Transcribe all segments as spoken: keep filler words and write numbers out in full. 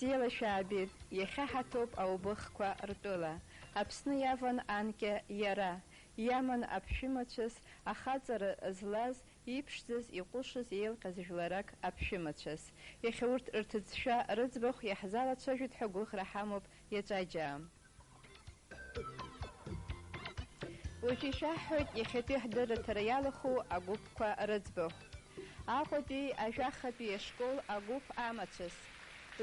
Бзиала шәаабеит, иахьа ҳаҭоуп аубыхқәа ртәыла. Аԥсны иаван анкьа иара, иаман аԥшәымацәыс, ахаҵара злаз, иԥшӡаз, иҟәышыз, еилҟьаз жәларак аԥшәымацәыс. Иахьа урҭ рҭыӡшәа рыӡбахә иаҳзалацәажәоит ҳәа гәыӷра ҳамоуп иаҵәаџьаа. Уажәы ишәаҳҳәоит иахьатәи ҳдырраҭара иалахәу агәыԥқәа рыӡбахә. Аҟәатәи ажәахатәи ашкол агәыԥ амацәыс: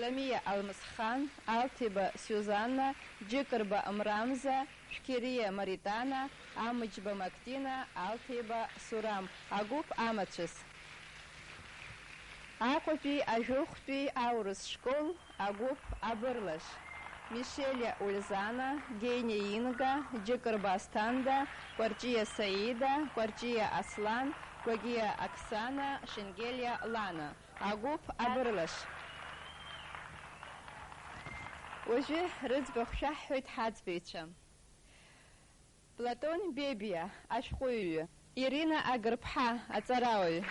Ламиа Алмысхан, Алҭеиба Сиузанна, Џьыкырба Мрамза, Шәқьериа Маритана, Амыџьба Мактина, Алҭеиба Сурам, агәыԥ амацәыс. Аҟәатәи ажәохәтәи аурыс школ агәыԥ абырлаш: Мишелиа Ульзана, Гениа Инга, Џьыкырба Асҭанда, Кәарҷиа Саида, Кәарҷиа Аслан, Гәагиа Оксана, Шенгелиа Лана, агәыԥ абырлаш. Уажәы рыӡбахә шәаҳҳәоит ҳаӡбаҩцәа. Платон Бебиа, ашәҟәыҩҩы. Ирина Агырԥҳа, аҵарауаҩ.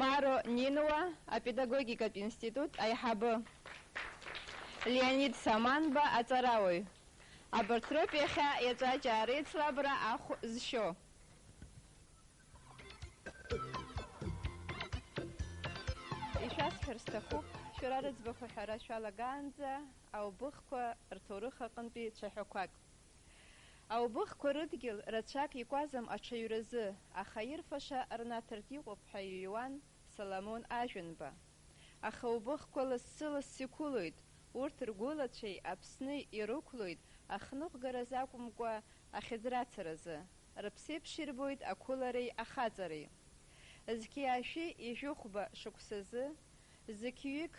Маро Нинуа, апедагогикатә институт аиҳабы. Леонид Саманба, аҵарауаҩ. Абарҭ роуп иахьа иаҵәаџьаа реицлабра ахә зшьо. Ишәасҳәар сҭахуп, шәара рыӡбахә аҳәара шәалагаанӡа, аубыхқәа рҭоурых аҟынтәи цәаҳәақәак. Аубыхқәа рыдгьыл рацәак икәазам аҽаҩразы, аха ирфаша рнаҭартә иҟоуп ҳәа иҩуан Соломон Ажәанба. Аха убыхқәа лассы-лассы иқәылоит, урҭ ргәылацәеи Аԥсни ирықәлоит, ахныҟәгаразы акәымкәа, ахьыӡрацаразы, рыԥсеиԥш ирбоит ақәылареи ахаҵареи. Зқьи ашәи ижәыхәба шықәсазы, зқьҩык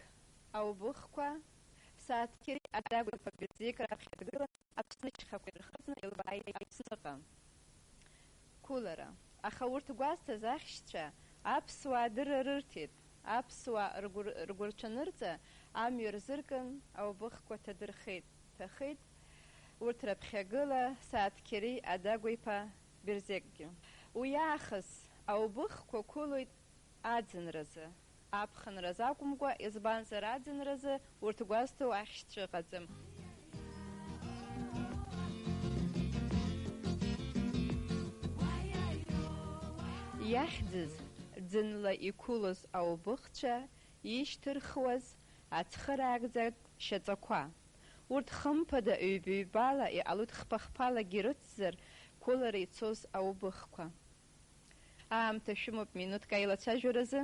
аубыхқәа, Сааҭқьери Адагәа-иԥа Берзеик раԥхьа дгылан, Аԥсны ашьхақәа ирхыҵны илбааит Аԥсныҟа. Қәылара. Аха урҭ гәазҭаз ахьшьцәа аԥсуаа адырра рырҭеит, аԥсуаа ргәыр-, ргәырҽанырҵа амҩа рзыркын, аубыхқәа ҭадырхеит, ҭахеит, урҭ раԥхьагыла Сааҭқьери Адагәа-иԥа Берзекгьы. Уи аахыс аубыхқәа қәылоит аӡынразы, аԥхынразы акәымкәа, избанзар, аӡынразы урҭ гәазҭо ахьшьцәа ыҟаӡам. Иахьӡыз, ӡынла иқәылоз аубыхцәа ишьҭырхуаз ацхыраагӡатә шьаҵақәа. Урҭ хымԥада ҩба-ҩбала иҟалоит хԥа-хԥалагьы ирыцзар, қәылара ицоз аубыхқәа. Аамҭа шәымоуп минуҭк аилацәажәаразы.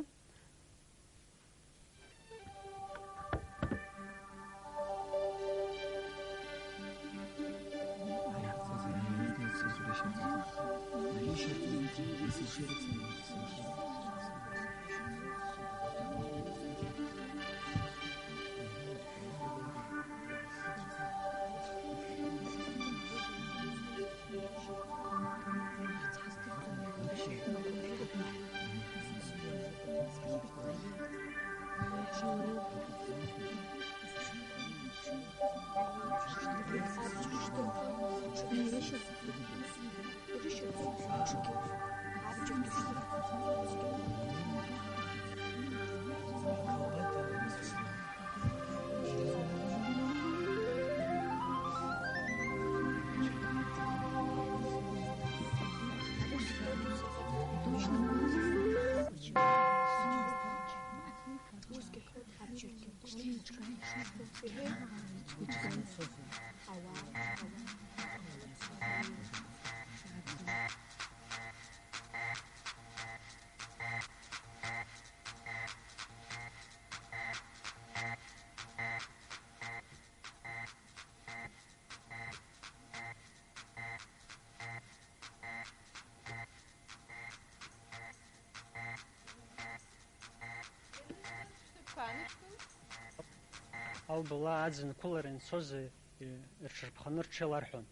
Албала аӡын қәылара инцозы, э, рҽырԥханы рҽеиларҳәон.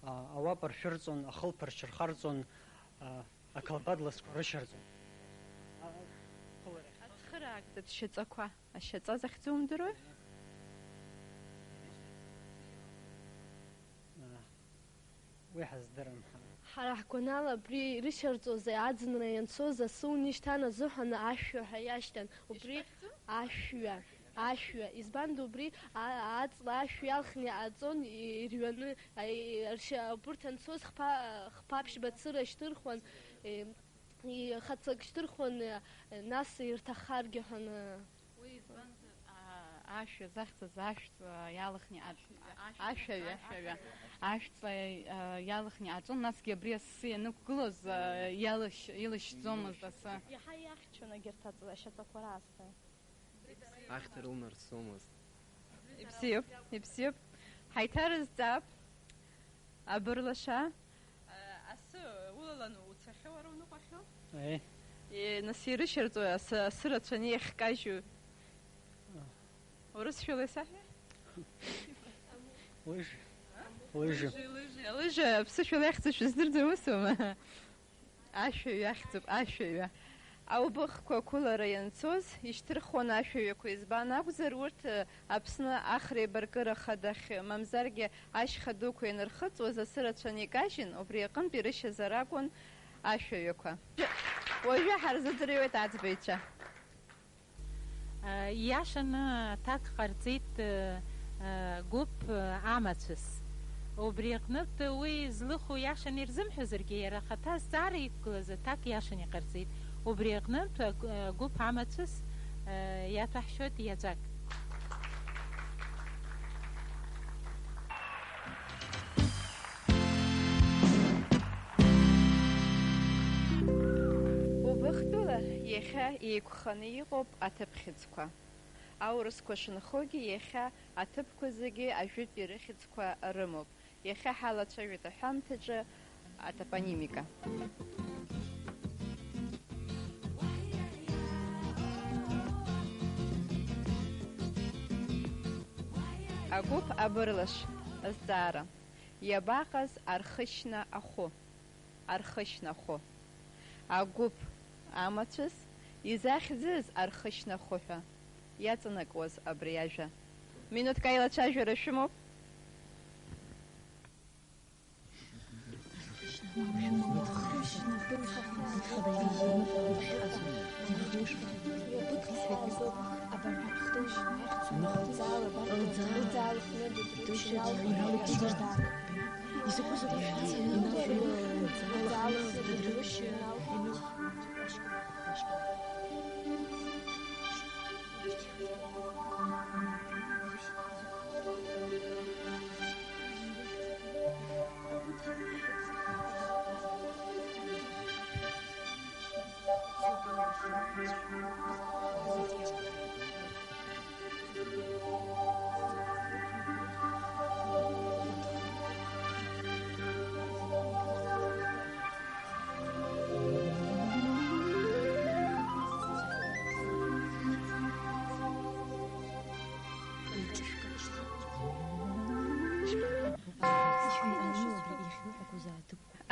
А, ауапа ршәырҵон, ахылԥа рҽырхарҵон, а, ақалақь ласқәа рышьарҵон. А, қәылара. Ацхыраагӡатә шьаҵақәа, ашьаҵа захьӡу умдыруеи? А, уи ҳаздырам. Ҳара ҳгәанала, абри ирышьарҵозеи аӡынра ианцоз асы унишьҭан азыҳәан ашәҩа ҳәа иашьҭан. Убри ишԥахьӡу? Ашәҩа. Ашәҩа, избанда убри а-, аҵла ашә иалхны иҟаҵон, и-, ирҩаны, а, и-, ршьа-, урҭ анцоз хԥа-, хԥа-ԥшьба цыра шьҭырхуан, и-, и-, хаҵак шьҭырхуан, и-, нас ирҭаххаргьы ҳәа аны. Уи избанзар, а, ашәа захьӡыз ашәҵла иалхны иҟаҵ-, ашәаҩы, ашәаҩы, ашәҵла, а, иалхны иҟаҵон, насгьы абри асы ианықәгылоз, а, иалышь-, илышьӡомызт асы. Иаҳа иахьчон егьырҭ аҵла ашьаҵақәа раасҭа. Ахьҭа рылнарсомызт. Ибзиоуп, ибзиоуп. Ҳаиҭарызҵаап, абырлаша. Асы улаланы уцахьоу, уара уныҟәахьоу? Аиеи. Е, нас ирышьарҵои асы, асы рацәаны иахькажьу? Урысшәала исаҳәа? Лыжи. Лыжи. Лыжи, лыжи. Алыжа аԥсышәала иахьӡу шәыздырӡом, усума? Ашәаҩы ахьӡуп, ашәаҩы. Аубыхқәа ақәылара ианцоз, ишьҭырхуан ашәаҩақәа. Избан акәзар, урҭ, э, Аԥсны ахреибаркыра хадахь, мамзаргьы ашьха дуқәа ианырхыҵуаз, асы рацәаны икажьын, убри аҟынтә ирышьазар акәын ашәаҩақәа. Уажәы ҳарзыӡырҩуеит аӡбаҩцәа. Иашаны аҭак ҟарҵеит, э, э, гәыԥ, э, амацәыс. Убри аҟнытә уи злыху иашаны ирзымҳәозаргьы, иара ахаҭа азҵаара иқәгылаз аҭак иашаны иҟарҵеит. Убри аҟнытә аг-, э, гәыԥ амацәыс, э, иаҭәаҳшьоит иаҵәак. Убыхтәыла иахьа еиқәханы иҟоуп аҭыԥхьыӡқәа. Аурысқәа шынхогьы, иахьа аҭыԥқәа зегьы ажәытәтәи рыхьӡқәа рымоуп. Иахьа ҳалацәажәоит аҳәамҭаҿы атопонимика. Агәыԥ абырлаш. Азҵаара. Иабаҟаз Архышьна ахәы? Архышьна ахәы. Агәыԥ амацәыс изахьӡыз Архышьна ахәы ҳәа иаҵанакуаз абри ажәа. Минуҭк аилацәажәара шәымоуп.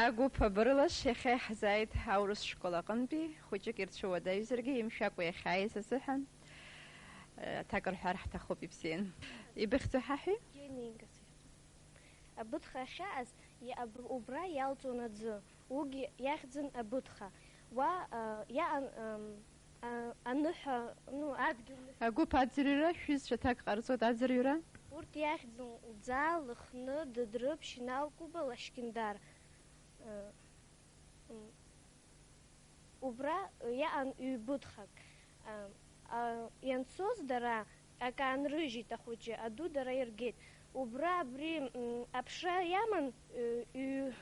Агәыԥ абырлаш иахьа иаҳзааит аурыс школ аҟынтәи, хәыҷык ирцәыуадаҩзаргьы, имшәакәа иахьааиз азыҳәан, э, аҭак рҳәар ҳҭахуп, ибзиан. Ибыхьӡу ҳаҳәеи? Генига сыхьӡуп. Абыҭха ахьааз, иа-, аб-, убра иалҵуан аӡы, уигьы иахьӡын Абыҭха. Уа, э, иаан, м, А, аныҳәа, ну, адгьыл ныҳәа. Агәыԥ аӡырҩра, шәҩызцәа аҭак ҟарҵоит аӡырҩра. Урҭ иахьӡын Лӡаа, Лыхны, Дыдрыԥшь, Инал, Кәыба, Лашькьындар. Э, м, убра иаан ҩбыҭхак. Э, а, ианцоз дара, акы аанрыжьит ахәыҷы, аду дара иргеит. Убра абри, м, аԥшра иаман, э, ҩ-,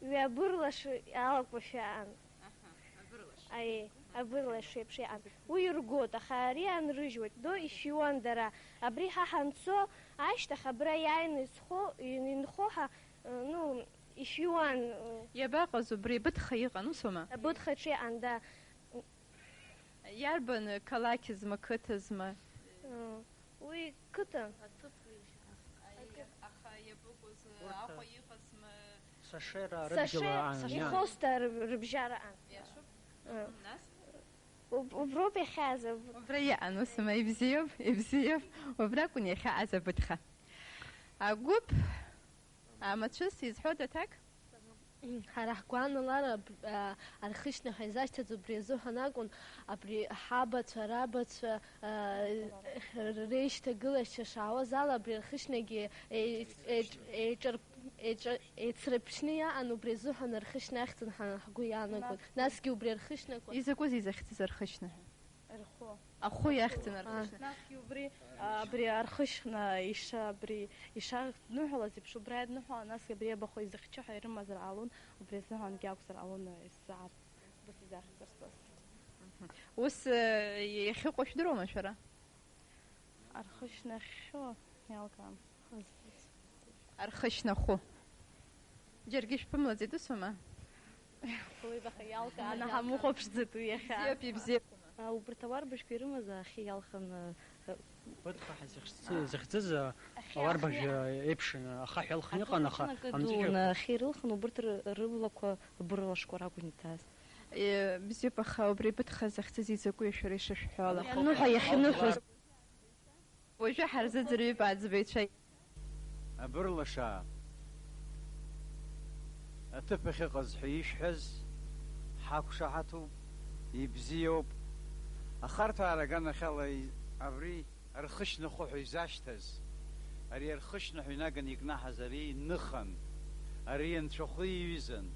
Ҩабырлаш алакәушәа аан. Аҳа, абырлаш. Аиеи, абырлаш еиԥш иҟан. Уи иргоит, аха ари анрыжьуеит. До ифиуан дара. Абри ҳа ҳанцо ашьҭахь абра иааины изхо, ин-, инхо ҳа, ну, ифиуан. Иабаҟаз убри? Быҭха иҟан, усоума? Абыҭхаҿы иҟан, да. Иарбан қалақьызма, қыҭазма? Уи қыҭан. Аҭыԥ, аха иабыкәыз, Аҟәа иҟазма? Сашера, саше-, рыдгьыл аан, саше-, иан. Ихосҭа рыб-, рыбжьара аан. Иашоуп. Ы. Нас? Уб-, уброуп иахьааз аб-, Убра иҟан, усума, ибзиоуп, ибзиоуп. Убра акәын иахьааз абыҭха. Агәыԥ амацәыс изҳәода аҭак? Ҳара ҳгәаанагара аб-, а, архышьна ҳәа изашьҭаз убри азыҳәан акәын, абри ҳабацәа, рабацәа, а, р-, реишьҭагылашьа шаауаз ала, абри архышьнагьы еи-, еиҿ-, еиҿ-, еиҿ-, еицрыԥшьны иаан, убри азыҳәан архышьна ахьӡын ҳа-, ҳгәы иаанагон. Насгьы убри архышьнақәа. Изакәызеи захьӡыз архышьна ҳәа? Рхәы. Ахәы иахьӡын архышьна. Насгьы убри, а, абри архышьна иша-, абри ишадныҳәалаз еиԥш, убра иадныҳәалан, насгьы абри абахәа изыхьчо ҳәа ирымазар ҟалон, убри азыҳәангьы акәзар ҟалон, исзаарц, убас изахьӡырҵаз. Ус, э, иахьыҟоу шәдыруама шәара? Архышьна ахьхьо иалкаам. Архышьнахәы. Џьаргьы шәԥымлаӡеит, усума? Уи баха иалкааны ҳамыхәаԥшӡатәу иахьа. Ибзиоуп, ибзиоуп. А, убарҭ ауарбажәқәа ирымаз ахьы иалхын, а, Быҭха ҳәа зыхьӡ-, зыхьӡыз, а, Ахьы ауарбажә, иалхны а, еиԥшын, ахаҳә иалхны иҟан, аха ахаҿы амҵәыжәҩа накыдуны ахьы ирылхын, убарҭ ры-, рыблақәа бырлашқәа ракәын иҭаз. Е, бзиоуп, аха убри Быҭха захьӡыз изакәи шәара ишышәҳәо ала? Ианыҳәа иахьыныҳәоз. Уажәы ҳарзыӡырҩып аӡбаҩцәа. Абырлашаа, аҭыԥ ахьыҟаз ҳәа ишәҳәаз ҳақәшаҳаҭуп, ибзиоуп. Ахарҭәаара аганахьала и-, абри архышьнахәы ҳәа изашьҭаз, ари архышьна ҳәа инаганы икнаҳаз ари ныхан, ари анцәахәы иҩызан.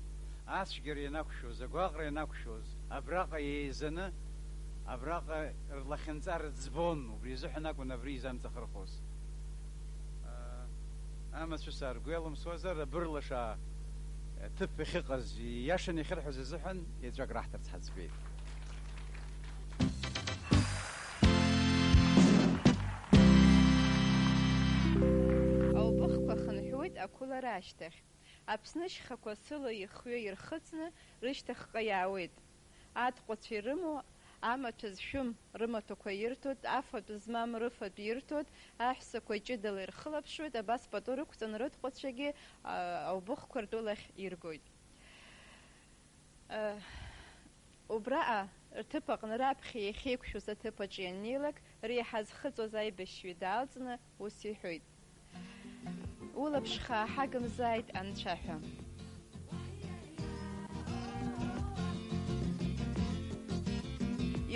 Ацәгьара ианақәшәоз, агәаҟра ианақәшәоз, абраҟа еизаны, абраҟа рлахьынҵа рыӡбон, убри азыҳәан акәын абри изамҵахырхәоз. Амацәыс ааргәеилымсуазар, абырлаша ҭыԥ иахьыҟаз, ииашаны иахьырҳәоз азыҳәан еҵәак раҳҭарц ҳаӡбеит. Аубыхқәа хынҳәуеит ақәылара ашьҭахь. Аԥсны шьхақәа сыла ихҩы ирхыҵны рышьҭахьҟа иаауеит. Аҭҟәацәа ирымоу амаҭәа зшәым рымаҭәақәа ирҭоит, афатә змам рыфатә ирҭоит, аҳәсақәа ҷыдала ирхылаԥшуеит, абас пату рықәҵаны рыҭҟәацәагьы, а, аубыхқәа ртәылахь иргоит. Э, убраҟа, рҭыԥ аҟны раԥхьа иахьеиқәшәоз аҭыԥ аҿы ианнеилак, реиҳа зхыҵуаз аибашьҩы даалҵны ус иҳәоит: "Улаԥш хаа ҳагымзааит, анцәа!" ҳәа.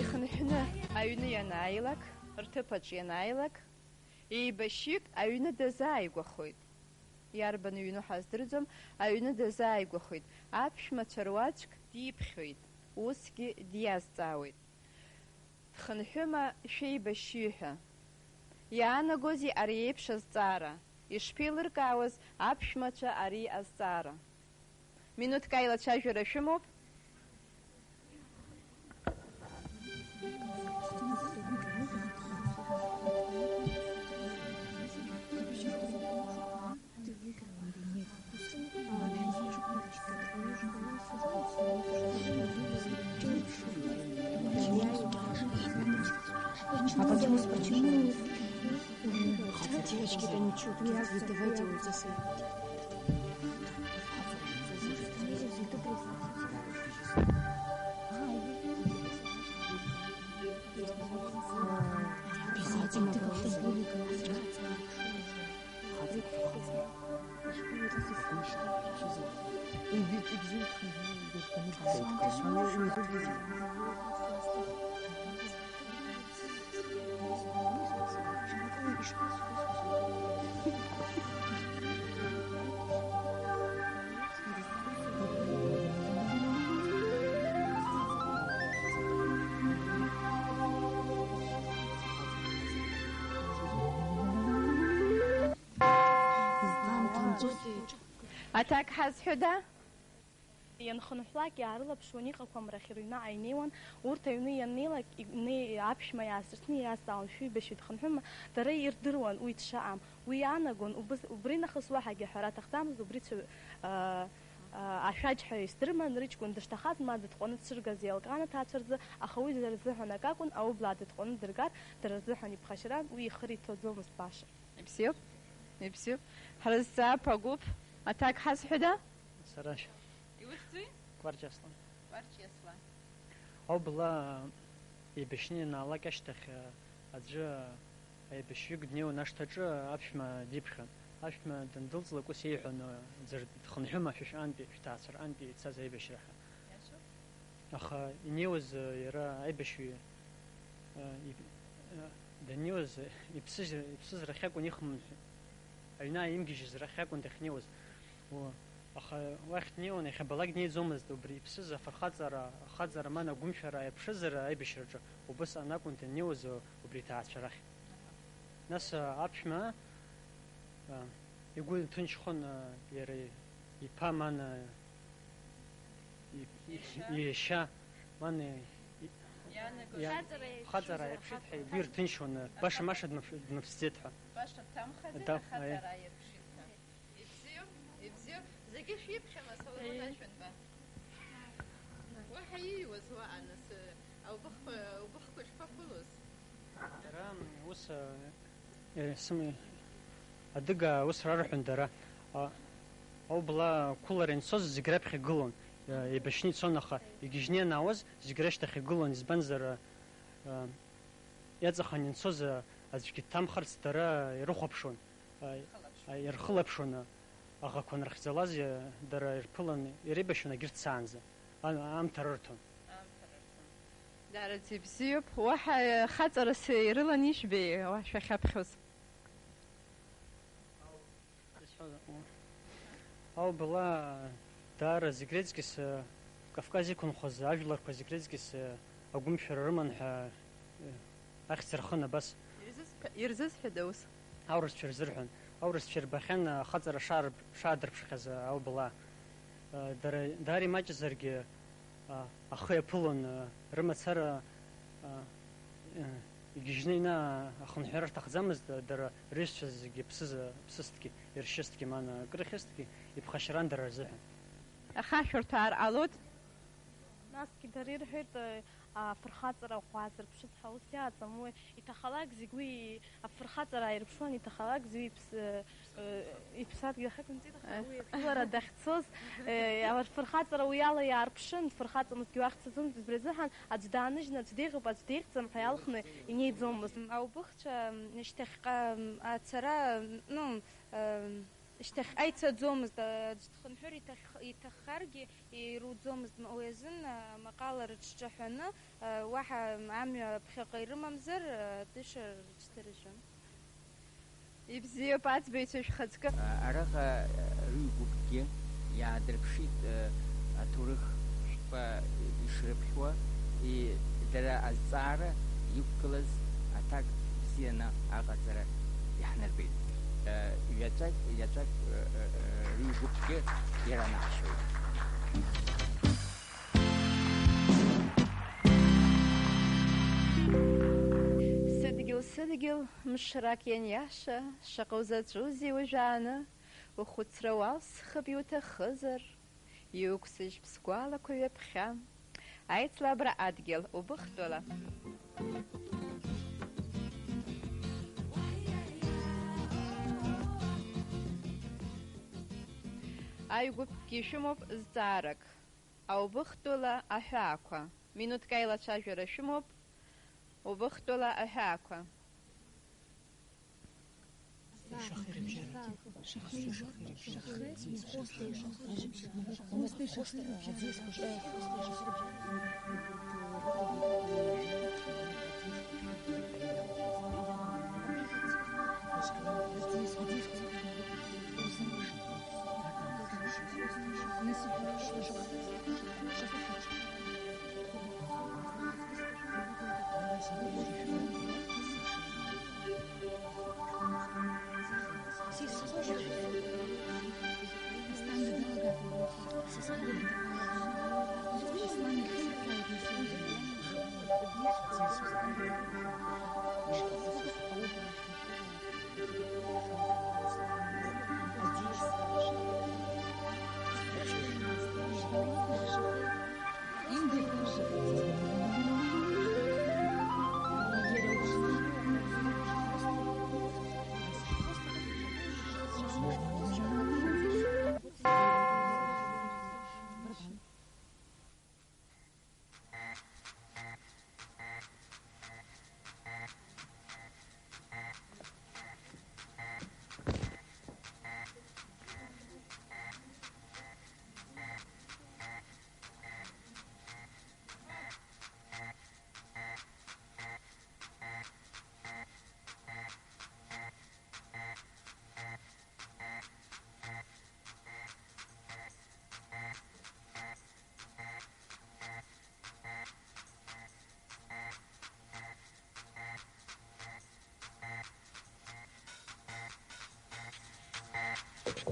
Ихынҳәны аҩны ианааилак, рҭыԥ аҿы ианааилак, еибашьҩык аҩны дазааигәахоит. Иарбан ҩну ҳаздырӡом, аҩны дазааигәахоит, аԥшәмацәа руаӡәк диԥхьоит, усгьы диазҵаауеит: "Дхынҳәыма шәеибашьҩы?" ҳәа. Иаанагозеи ари еиԥш азҵаара? Ишԥеилыркаауаз аԥшәмацәа ари азҵаара? Минуҭк аилацәажәара шәымоуп. А почему спрашиваешь? Девочки, да ничего, подожди, давайте вот здесь. Обязательно должен. Аҭак ҳазҳәода? Ианхынҳәлак, иаарылаԥшуан, иҟақәам рахь рыҩнаҟа инеиуан. Урҭ аҩны ианнеилак, и-, не-, аԥшәма иаасыртны иазҵаауан, шәеибашьҩы дхынҳәыма? Дара ирдыруан уи дшаам. Уи иаанагон, убыс-, убринахыс уаҳагьы аҳәара аҭахӡамызт, убрицәа, а, а, ашәаџьҳәаҩыс дрыман, рыҷкәын дышҭахаз, ма дытҟәаны дцәыргаз еилкаан аҭаацәа рзы, аха уи дара рзыҳәан акакәын, аублаа дытҟәаны дыргар, дара рзыҳәан иԥхашьаран, уи ихы риҭоӡомызт баша. Ибзиоуп, ибзиоуп. Ҳрызҵаап агәыԥ, аҭак ҳазҳәада? Сара. Иухьӡуи? Кәарҷ Аслан. Кәарҷ Аслан. Аублаа еибашьны ианаалак ашьҭахь, аӡәы, аибашьҩык днеиуан ашҭаҿы, аԥшәма диԥхьан. Аԥшәма дандәылҵлак ус иеиҳәон, ӡәыр дхынҳәыма шәышҟантәи, шәҭаацәарҟантәи ицаз аибашьра ҳәа. Иашоуп. Аха инеиуаз, иара аибашьҩы, иб-, даннеиуаз, иԥсыжь-, иԥсыжьра ахь акәын ихынҳә-, аҩны ааимгьежьыз рахь акәын дахьнеиуаз. Уа, аха уахь днеиуан, иахьабалак днеиӡомызт, убри иԥсыз афырхаҵара, ахаҵара, ман агәымшәара иаԥшызар аибашьраҿы, убысҟан акәын даннеиуаз убри иҭаацәа рахь. Нас, а, аԥшәма, а, игәы ҭынчхон, а, иара иԥа, ман, а, и-, и-, иашьа, ман, а, и-, иаанагоз. Иа-, хаҵара иаԥшызар, хаҵара иаԥшит ҳәа хаҵара игәы ирҭынчуан, а, баша-маша дмыԥ-, дмыԥсӡеит ҳәа. Баша дҭамхаӡеит, да, ахаҵара аиа. Иаԥшит ҳәа. Ибзиоуп, ибзиоуп. Зегьы шәиԥхьама, Соломон Еи. Ашәанба? Уаҳа ииуаз уаҟа, нас, аубыхқәа, аубыхқәа шԥақәылоз? Дара, м, ус, э, э, сым-, адыга ус рарҳәон дара. А, аублаа қәылара ианцоз зегь раԥхьа игылон, э, еибашьны ицон, аха игьежьны ианаауаз зегь рышьҭахь игылон, избанзар, э, э, иаҵаханы ианцоз, э, аӡәгьы дҭамхарц дара ирыхәаԥшуан. Аи, аи, ирхылаԥшуан, аӷақәа анрыхьӡалаз, иа-, дара ирԥылан, иреибашьуан агьырҭ цаанӡа. Ан-, аамҭа рырҭон. Аамҭа рырҭон. Даараӡа ибзиоуп. Уаҳа, э, хаҵарас ирылан ижәбеи, уа шәахьаԥхьоз? Исҳәо-, Аублаа даара зегь реизгьы, Кавказ иқәынхоз ажәларқәа зегь реизгьы агәымшәара рыман ҳәа, э, ахьӡ рхын абас. Ирзызҳәа-, ирзызҳәада ус? Аурысцәа ирзырҳәон. Аурысцәа ирбахьан, ахаҵара шаарб-, шаадырԥшхьаз аублаа. Э, дара, даара имаҷызаргьы, а, ахы иаԥылон, а, рымацара, а, а, игьежьны аҩны ахынҳәра рҭахӡамызт, а, дара рҩызцәа зегьы ԥсыз-, ԥсызҭгьы, иршьызҭгьы, ман, а, крыхьызҭгьы, иԥхашьаран дара рзыҳәан. Ахашәырҭа аарҟалоит. Насгьы дара ирҳәеит, а, афырхаҵара ӷәӷәа азырԥшыз ҳәа ус иааӡам, уи иҭахалак зегь уи афырхаҵара ааирԥшуан, иҭахалак зегь уи иԥс-, э, иԥсадгьыл ахьықәымҵит, аха уи ақәылара дахьцоз, э, афырхаҵара уи ала иаарԥшын, дфырхаҵамызҭгьы уахь дцаӡомызт, убри азыҳәан аӡә дааныжьны, аӡә деиӷьуп, аӡә деиӷьӡам ҳәа иалхны инеиӡомызт. Аубыхцәа, м, шьҭахьҟа, м, ацара, м, ну, м, шьҭахьҟа ицаӡомызт, аӡә дхынҳәыр иҭахх-, иҭаххаргьы, ируӡомызт, ма-, уи азын, а, маҟала рыҽҿаҳәаны, а, уаҳа амҩа ԥхьаҟа ирымамзар, а, атыша рыҽҭарыжьуан. Ибзиоуп, аӡбаҩцәа шәхаҵкы. Араҟа, а, рыҩгәыԥгьы иаадырԥшит, а, аҭоурых шәҟәқәа ишрыԥхьуа, и-, дара азҵаара иқәгылаз аҭак бзианы аҟаҵара иаҳнарбеит. А, ҩаҵәак, ҩаҵәак, а, а, а, рыҩгәыԥгьы иранаҳшьоит. Сыдгьыл, сыдгьыл, мшрак ианиаша, шаҟа узаҵәузеи уажәааны, ухәыцра уалсхып иуҭахызар, иуқәсыжьп сгәалақәа ҩаԥхьа. Аицлабра адгьыл, Убыхтәыла. Аҩгәыԥгьы шәымоуп зҵаарак. Аубыхтәыла аҳәаақәа. Минуҭк аилацәажәара шәымоуп. Убыхтәыла аҳәаақәа. А,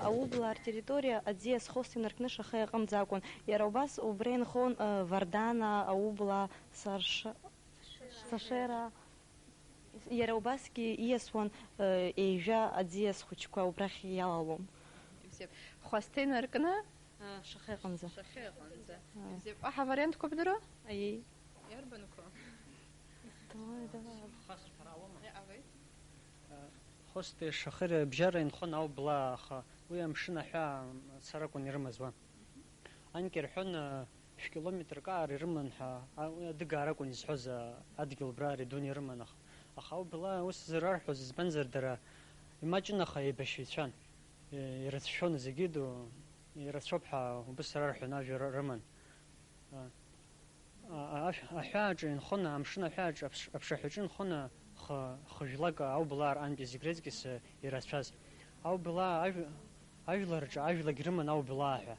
аублаа ртерриториа аӡиас хосты инаркны Шахеи аҟынӡа акәын. Иара убас убра инхон, а, Вардана, аублаа, Сарша-, Сашера. Иара убасгьы ииасуан, а, ҩажәа аӡиас хәыҷқәа убрахь иалалон. Бзиа. Хосты инаркны? А, Шахеи аҟынӡа. Шахеи аҟынӡа. А. Бзиа. Уаҳа вариантқәа бдыруа? Аиеи. Иарбанқәа? Давай, давай. Иҟалеит. Хости Шахеи рыбжьара инхон аублаа, аха уи амшын аҳәаа царакәын ирымаз уа. Анкьа ирҳәон, шәкилометрак аара ирыман ҳәа, а, уи адыгаа ракәын изҳәоз, а, адгьыл убра Редуни ирыман, аха, аха аублаа ус зырарҳәоз, избанзар дара имаҷын, аха еибашьыҩцәан. Е, ирыцәшәон зегьы ду, ирацәоуп ҳәа убыс рарҳәон, ажәа р-, рыман. А, а, ашә-, аҳәааҿы инхон, амшын аҳәааҿ, аԥш-, аԥшаҳәаҿы инхон, хы-, хыжәлак аублаа рҟынтәи зегь рыҵкьыс ирацәаз. Аублаа ажә-, ажәларҿы ажәлагь рыман аублаа ҳәа.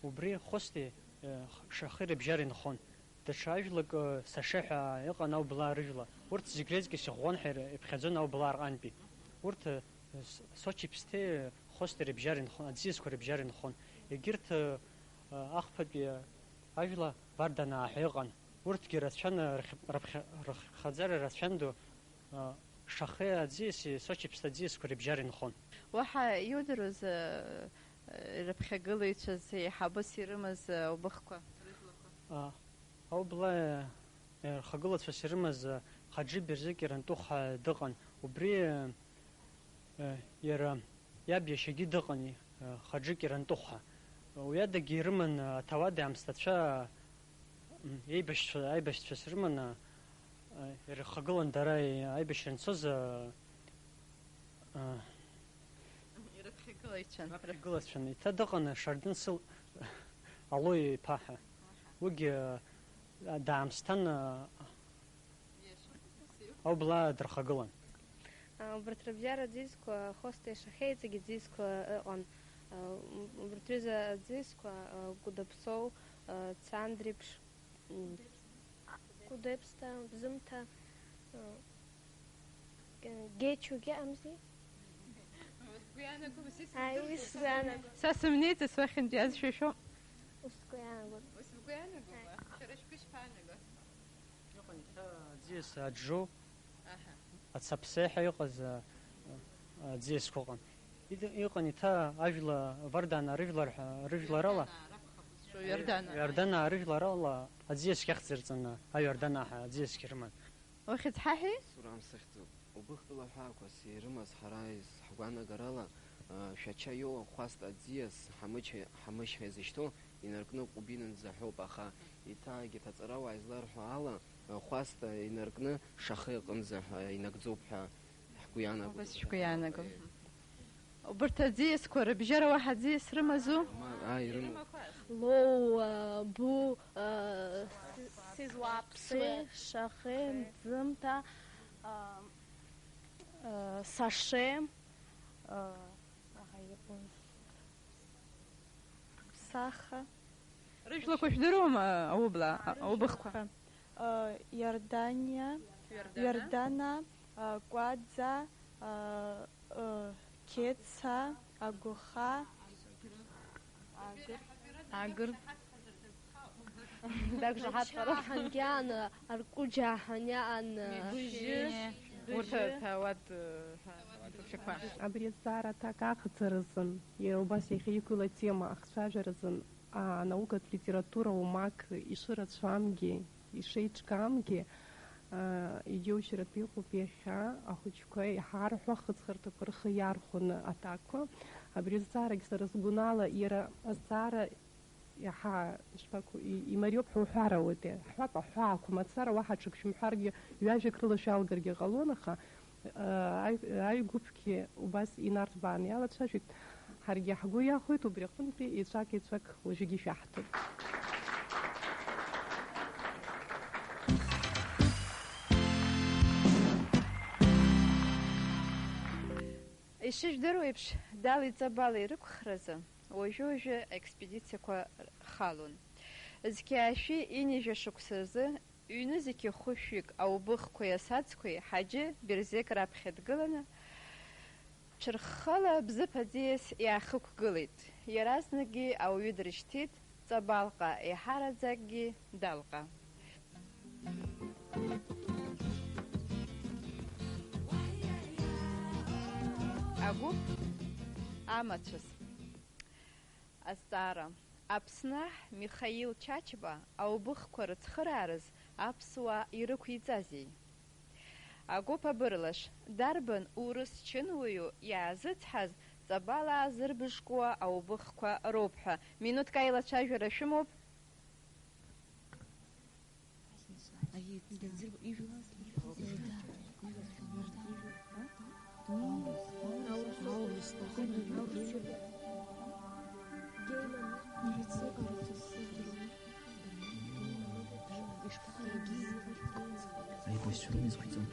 Убри Хости, э, Шахеи рыбжьара инхон. Даҽа ажәлак, э, Саше ҳәа иҟан аублаа рыжәла. Урҭ зегь рыҵкьыс иӷәӷәан ҳәа иԥхьаӡон аублаа рҟынтәи. Урҭ, э, С-, Сочи Ԥсҭеи, э, Хости рыбжьара инхон, аӡиасқәа рыбжьара инхон. Егьырҭ, э, э, ахԥатәи, э, ажәла Варданаа ҳәа иҟан. Урҭгьы рацәан, э, рхь-, рыԥхьа-, рыххаӡара рацәан ду, э, Шахеи аӡиаси Сочи Ԥсҭа аӡиасқәа рыбжьара инхон. Уаҳа иудыруаз, э, рыԥхьагылаҩцәаз еиҳабыс ирымаз, э, убыхқәа, рыжәлақәа? А, аублаа, э, рхагылацәас ирымаз, э, Хаџьы Берзыкь Рантыхә ҳәа дыҟан. Убри, э, э, иара иаб иашьагьы дыҟан, э, Хаџьы Кьарантыхә ҳәа. Уи адагьы ирыман, э, аҭауади аамсҭацәа, м, еибашьцәа, аибашьцәас рыманы, э, ирхагылан дара, э, аибашьра анцоз, э, э, Ирыԥхьагылаҩцәан. Ирыԥхьагылацәан. Еиҭа дыҟан Шардын Сыл-, Алоу иԥа ҳәа. Уигьы, э, даамсҭан, э, Иашоуп, иашоуп. Аублаа дырхагылан. А, убарҭ рыбжьара аӡиасқәа, Хости Шахеи иҵегь аӡиасқәа ыҟан. А, убарҭ рҩыза аӡиасқәа, а, Гәыдаԥсоу, а, Цандрыԥш, м, Гәыдыԥсҭа, Бзымҭа, а, Ге-, Гечугьы амзи? Ааи, уи сгәы иаанагом. Са сымнеиӡац уахьынтәи иазшәа шәо. Ус сгәы иаанагоит. Ус бгәы иаанагома? Ааи. Шәара шәгәы ишԥаанаго? Иҟан иҭа аӡиас Аџьу, Аҳа. Ацаԥсеи ҳәа иҟаз, а, а, аӡиасқәа ыҟан. Ида-, иҟан иҭа ажәла Варданаа рыжәлар ҳәа, рыжәларала, Иорданаа ракәхап узҿу, Иорданаа. Иорданаа рыжәларала аӡиас ахьӡырҵаны, аиорданаа ҳәа аӡиас рыман. Ухьӡ ҳаҳәеи? Сурам сыхьӡуп. Убыхтәыла ҳәаақәас ирымаз ҳара ҳгәаанагарала, а, Шәача иоуа Хәаст аӡиас Ҳамыч-, Ҳамышьха изышьҭоу инаркны Ҟәбинанӡа ҳәоуп, аха еиҭа егьырҭ аҵарауаа изларҳәо ала, а, Хәаст инаркны Шахеи аҟынӡа ҳәа инагӡоуп ҳәа ҳгәы иаанагоит. Убас шәгәы иаанаго. Е. Убарҭ аӡиасқәа рыбжьара уаҳа аӡиас рымазу? Ма-, ааи, ирымоуп. Лоу, а, Бу, а, Сизуаԥсуе, Шахеи, Мӡымҭа, а, а, Саше, а, уаҳа иҟоу. Саха. Рыжәлақәа жәдыруама, аублаа, а, убыхқәа? Э, Иордания, Иордана. Иордана, э, Кәаӡа, э, э, Кеца, Агәыха, Агыр. Агыр. Дагжаҳаҭхароуп. Ача ҳангьан, аркуџьа ҳаниаан. Гәыжьы. Урҭ ҭауад, ҳәа, ҭаԥшьақәа. Абри азҵаара аҭак аҟаҵаразын, иара убас иахьа иқәло атема ахцәажәаразын, анаукатә литература умак ишырацәамгьы, ишеиҿкаамгьы, аа, иџьоушьаратәы иҟоуп иахьа ахәыҷқәа иҳарҳәо ахыҵхырҭақәа рхы иархәаны аҭакқәа. Абри азҵаарагь сара сгәанала иара азҵаара иаҳа, ишԥаку, и-, имариоуп ҳәа уҳәар ауеитеи. Ҳҳәап, аҳәаақәа мацара уаҳа ҽак шәымҳәаргьы, ҩажәак рыла шәалгаргьы ҟалон, аха, э, аи-, аҩгәыԥгьы убас инарҭбааны иалацәажәеит. Ҳаргьы ҳгәы иахәеит, убри аҟынтәи еҵәак-еҵәак уажәыгьы шәаҳҭоит. Ишыжәдыруеиԥш, Дали Ҵабали рықәхразы, Уажәы-уажәы аекспедициақәа халон. Зқьи аашәи ҩынҩажәа шықәса рзы ҩнызқьи хәышәҩык аубыхқәеи асаӡқәеи Ҳаџьы Берзеқь раԥхьа дгыланы, ҽырххала Бзыԥ аӡиас иаахықәгылеит. Иаразнакгьы ауаҩы дрышьҭит Ҵабалҟа, еиҳараӡакгьы Далҟа. Агәыԥ амацәыс. Азҵаара. Аԥсны аҳ Михаил Чачба аубыхқәа рыцхыраараз аԥсуаа ирықәиҵазеи? Агәыԥ абырлаш, дарбан урыс чынуаҩу иаазыцҳаз Ҵабалаа зырбыжкуа аубыхқәа роуп ҳәа? Минуҭк аилацәажәара шәымоуп. Аибашьцәа рымҩа зқәиҵон.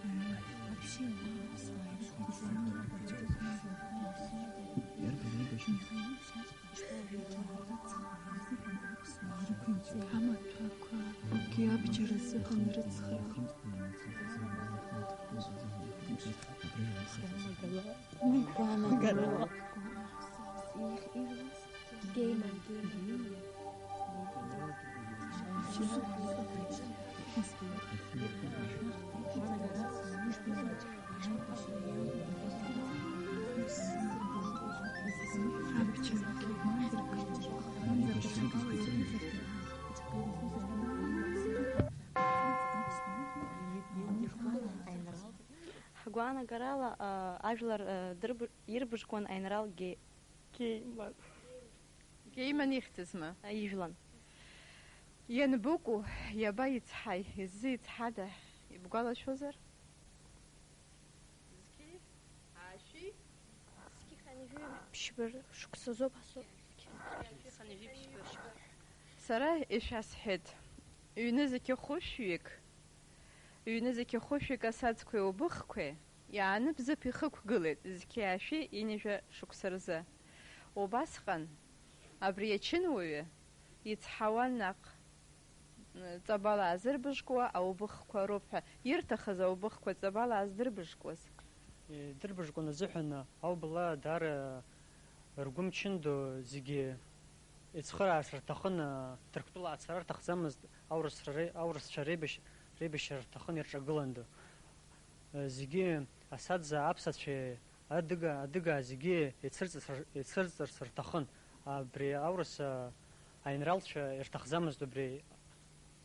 Иарбан аибашьра? Амаҭәақәа, абгьы абџьар азыҳәан рыцхраа. Гәаанагарала. Гейман. Ҳгәаанагарала, а, ажәлар, а, дырб-, ирбыжкуан аинрал Геи-, Гейман. Гейман ихьӡызма? Ижәлан. Ианбыкәу, иаба ицҳаи, изы ицҳада, ибгәалашәозар? Зқьи, аашәи? Зқьи хынҩажәи ԥшьба шықәсазоуп асоуп. Сара ишәасҳәеит, ҩнызқьи хәышәҩык, ҩнызқьи хәышәҩык асаӡқәеи убыхқәеи, иааны Бзыԥ ихықәгылеит зқьи аашәи ҩынҩажәа шықәса рзы. Убасҟан абри ачынуаҩы ицҳауан наҟ, Ҵабалаа зырбыжкуа аубыхқәа роуп ҳәа. Ирҭахыз аубыхқәа Ҵабалаа здырбыжкуаз? Идырбыжкуан азыҳәан аублаа даара ргәы мчындо зегьы ицхыраарц рҭахын, Ҭырқәтәыла ацара рҭахӡамызт, аурысра ре-, аурысцәа реибашь-, реибашьра рҭахын ирҿагыландо. Зегьы асаӡ аԥсацәеи адыга, адыгаа зегьы еицырҵырц-, еицырҵырц рҭахын. Абри аурыс, а, аинралцәа ирҭахӡамызт убри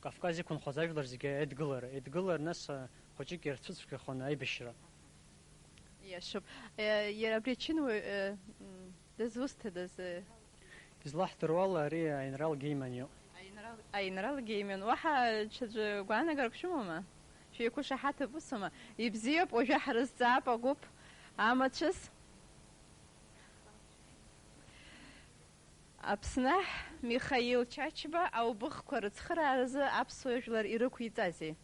Кавказ иқәынхоз ажәлар зегьы еидгылара. Еидгылар, нас, а, хәыҷык ирцәыцәгьахон аибашьра. Иашоуп. Е, иара абри ачынуаҩ, е, м, дызусҭадаз, е? Излаҳдыруала, ари аинрал Гейман иоуп. Аинрал, аинрал Гейман. Уаҳа ҽаӡәы гәаанагарак шәымоума? Шәеиқәышаҳаҭуп, усума? Ибзиоуп, уажәы ҳрызҵаап агәыԥ амацәыс. Аԥсны аҳ Михаил Чачба аубыхқәа рыцхырааразы аԥсуа жәлар ирықәиҵазеи?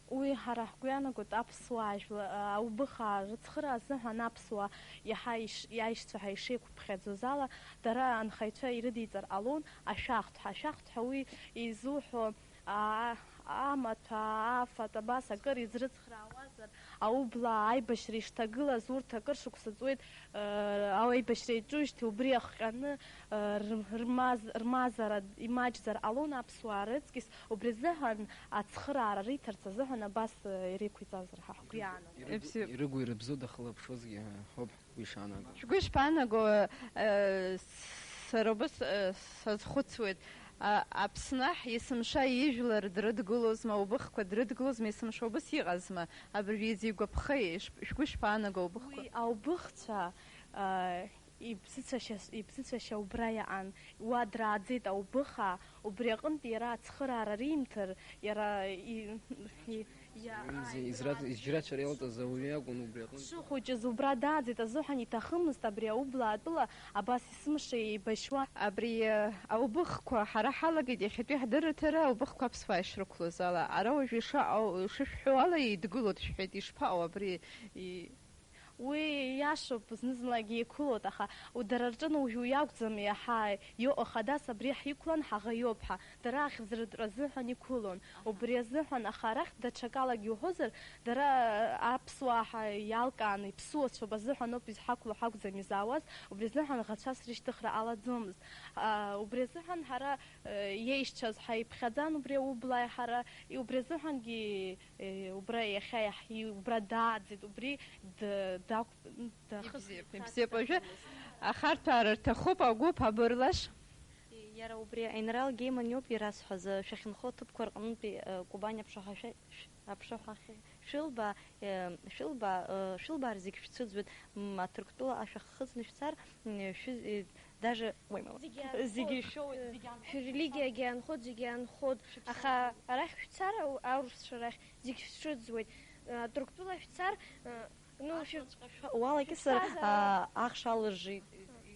Уи ҳара ҳгәы иаанагоит аԥсуаа жәла-, аубыхаа рыцхыра азыҳәан аԥсуаа иаҳа иш-, иаишьцәа ҳәа ишеиқәыԥхьаӡоз ала, дара анхаҩцәа ирыдиҵар ҟалон ашәахтә ҳәа. Ашәахтә ҳәа уи изуҳәо, аа, амаҭәа, афатә, абас акыр изрыцхраауазар, аублаа аибашьра ишҭагылаз урҭ акыр шықәса ҵуеит, э, аибашьра иаҿуижьҭеи убри иахҟьаны, э, р-, рмаз-, рмазара имаҷзар ҟалон аԥсуаа рыҵкьыс, убри азыҳәан ацхыраара риҭарц азыҳәан абас, э, иреиқәиҵазар ҳәа ҳгәы иаанагон. Ирыгу-, Ибзиоуп. Ирыгу ирыбзоу дахылаԥшуазгьы, ҳәа ҳауп ҳгәы ишаанаго. Шәгәы ишԥаанаго, э, сара убас, э, сазхәыцуеит, а, Аԥсны аҳ есымша ижәлар дрыдгылозма, убыхқәа дрыдгылозма, есымша убас иҟазма? Абыржәы изигәаԥхеи? Иш-, шәгәы ишԥаанаго аубыхқәа? Уи аубыхцәа, а, ибзыцәашьа, ибзыцәашьа убра иаан, уа драаӡеит аубыхаа, убри аҟынтә иара ацхыраара римҭар, иара и-, и-, иа-, Изра-, изџьырацәара иалҵыз ауаҩы иакәын убри аҟынтә. Дшыхәыҷыз убра дааӡеит азыҳәан иҭахымызт абри аублаатәыла абас есымша еибашьуа. Абри, э, аубыхқәа ҳара ҳалагеит иахьатәи ҳдырраҭара аубыхқәа аԥсуаа ишрықәлоз ала. Ара уажәы ишыҟоу, ишышәҳәо ала еидгылоит шәҳәеит, ишԥаҟоу абри и-, Уи иашоуп, зны-зынлагьы иқәылоит, аха у-, дара рҿы уажә уи акәӡам иаҳа иоуа, хадас абри ҳиқәлан ҳаӷа иоуп ҳәа, дара ахьӡ рытәра азыҳәан иқәылон. Убри азыҳәан, аха арахь даҽакалагьы уҳәозар, дара аԥсуаа ҳа-, иалкааны иԥсуацәоуп азыҳәан ауп изҳақәло ҳакәӡам изаауаз, убри азыҳәан ӷацәас рышьҭыхра ҟалаӡомызт. А, убри азыҳәан ҳара, э, иеишьцәаз ҳаиԥхьаӡан убри аублааи ҳара, и-, убри азыҳәангьы, э, убра иахьа иаҳ-, и-, убра дааӡеит, убри д-, дақә-, дахыс-. Ибзиоуп, ибзиоуп. Уажәы ахарҭәаара рҭахуп агәыԥ абырлаш. Иара убри аинралгьы иман иоуп ирасҳәаз, шәахьынхо аҭыԥқәа рҟнытәи, э, Кубань аԥшаҳәа шәа-, шә-, аԥшаҳәахьы шәылба, э, шәылба, э, шәылбаар зегь шәцәыӡуеит, м, Аҭырқәтәыла ашәаххыҵны шәцар, м, шәы-, э, даже, уи, мама. Зегьы анхоит. Зегьы шәоуеит, э, зегьы анхоит. Шәрелигиагьы анхоит, зегьы анхоит, аха арахь шәцар, ау-, аурысцәа рахь зегь шәцәыӡуеит. Э, Аҭырқәтәыла шәцар, э, ну, шәы-, Ашәаҿҟьашәа уалакьысыр, шәыԥсҭазаара. А, ахш алыжжит.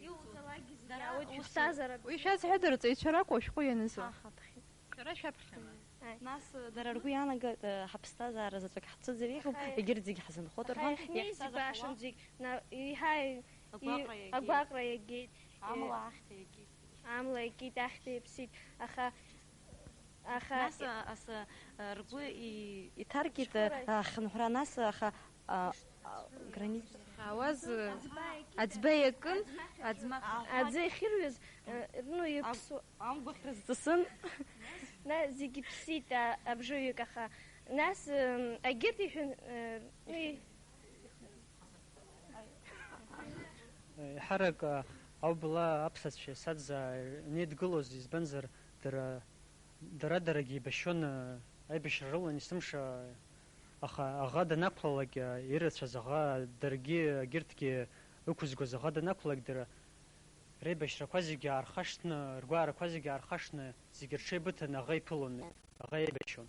Иуӡалакгьы зегьы аауеит, шәыԥсҭазаара. Уи шәазҳәада, рҵаҩцәа ракәу, ашәҟәы ианызу? Ҳа, ҳаԥхьа. Шәара шәаԥхьама? Ааи. Нас, э, дара ргәы иаанагоит, э, ҳаԥсҭазаара заҵәык ҳцәыӡыр иҟоуп, Аҳа. Егьырҭ зегь ҳзынхоит, аҳа, рҳәан, иахьнеиз иаԥсаз ибашан ахәыҷы зегь, на-, иҳа-, и-, агәаҟра иагеит. Агәаҟра иагеит. Амала ахьҭа иагеит. Амла иагеит, ахьҭа иаԥсит, аха, аха Нас, а, ас, а, ргәы и-, иҭаркит, а, Шәҟәыра. Ахынҳәра, нас, аха, а, а, граница. Аӡба иакын, аӡмах. Аӡы ахьырҩыз, э, ну, иаԥсу-, Амгәахь рызҵысын. На, зегьы ԥсит, а, абжаҩык, аха нас, м, агьырҭ иҳәын, э, ну, и-, Еиҳарак, а, аублаа аԥсацәеи саӡаа инеидгылоз, избанзар, дара, дара-дарагьы еибашьуан, а, аибашьра рылан есымша, аха аӷа данақәлалак, а, ирацәаз аӷа, даргьы, агьырҭгьы ықәызгоз аӷа данақәлалак, дара реибашьрақәа зегьы аархашҭны, ргәаарақәа зегьы аархашҭны, зегьы рҽеибыҭаны аӷа иԥылон, аӷа иеибашьуан.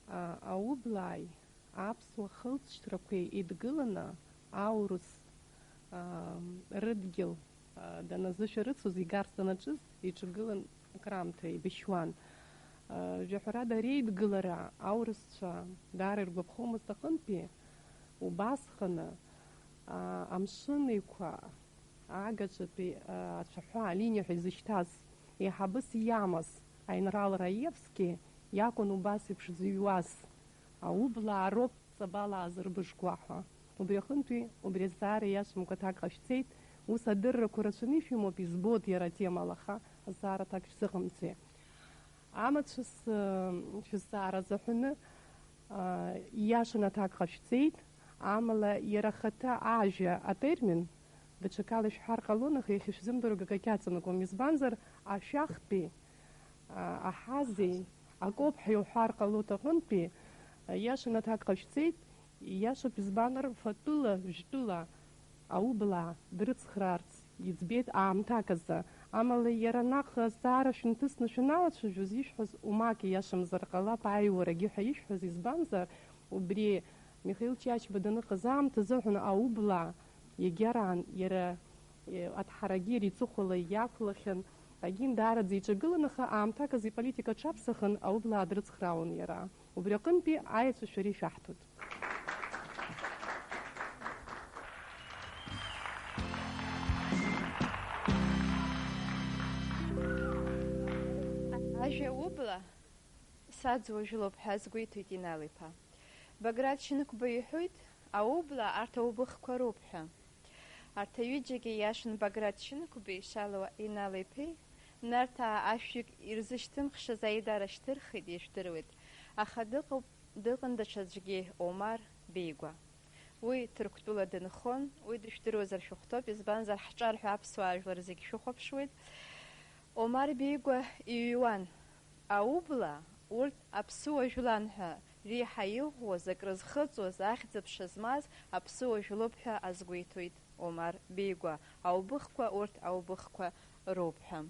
А, аублааи аԥсуа хылҵшьҭрақәеи еидгыланы аурыс, а, рыдгьыл, а, даназышәарыцоз, игарц данаҿыз иҿагылан акраамҭа еибашьуан. А, жәаҳәарада, ари аидгылара аурысцәа даара иргәаԥхомызт аҟынтәи, убасҟаны, а, Амшын Еиқәа агаҿатәи, а, ацәаҳәа алиниа ҳәа изышьҭаз, еиҳабыс иамаз аинрал Раевски иакәын убас еиԥш зыҩуаз, аублаа роуп ҵабалаа зырбыжкуа ҳәа. Убри аҟынтәи, убри азҵаара иашамкәа аҭак ҟашәҵеит, ус адыррақәа рацәаны ишәымоуп, избоит иара атемала, аха азҵаара аҭак шәзыҟамҵеи. Амацәыс, э, шәызҵаара азыҳәаны, а, ииашаны аҭак ҟашәҵеит, амала иара ахаҭа ажәа атермин даҽакала ишәҳәар ҟалон, аха иахьышәзымдыруа акагьы аҵанакуам, избанзар, ашәахтәи, а, аҳазеи, акоуп ҳәа иуҳәар ҟалоит аҟынтәи, а, ииашаны аҭак ҟашәҵеит, ииашоуп, избанзар, фатәыла, жәтәыла аублаа дрыцхраарц иӡбеит аамҭак азы. Амала иара наҟ азҵаара шәынҭысны шәаналацәажәоз, ишәҳәаз умак ииашамзар ҟалап, аиуарагьы ҳәа ишәҳәаз, избанзар, убри Михаил Чачба даныҟаз аамҭазы аҳәон аублаа, иагьараан иара, е, аҭҳарагьы иара иҵыхәала иақәлахьан, агьин даараӡа иҿагылан, аха аамҭак азы иполитика аҽаԥсахын, аублаа дрыцхраауан иара. Убри аҟынтәи аеҵәа шәара ишәаҳҭоит. Ажәа убла саӡуа жәлоуп ҳәа азгәеиҭоит Инал-иԥа. Баграт Шьынқәба иҳәоит, аублаа арҭ аубыхқәа роуп ҳәа. Арҭ аҩыџьагьы иашан Баграт Шьынқәбеи Шалуа Инал-иԥеи, Нарҭаа ашәҩык ирзышьҭымхшаз аидара шьҭырхит, ижәдыруеит. Аха дыҟоуп, дыҟан даҽаӡәгьы, Омар Беигәа. Уи Ҭырқәтәыла дынхон, уи дыжәдыруазар шәыхәҭоуп, избанзар ҳҿар ҳәа аԥсуаа жәлар зегь шәыхәаԥшуеит. Омар Беигәа иҩуан. Аублаа, урҭ аԥсуа жәлан ҳәа реиҳа иӷәӷәоз, акрызхыҵуаз, ахьӡ-аԥша змаз аԥсуа жәлоуп ҳәа азгәеиҭоит Омар Беигәа, аубыхқәа урҭ аубыхқәа роуп ҳәа.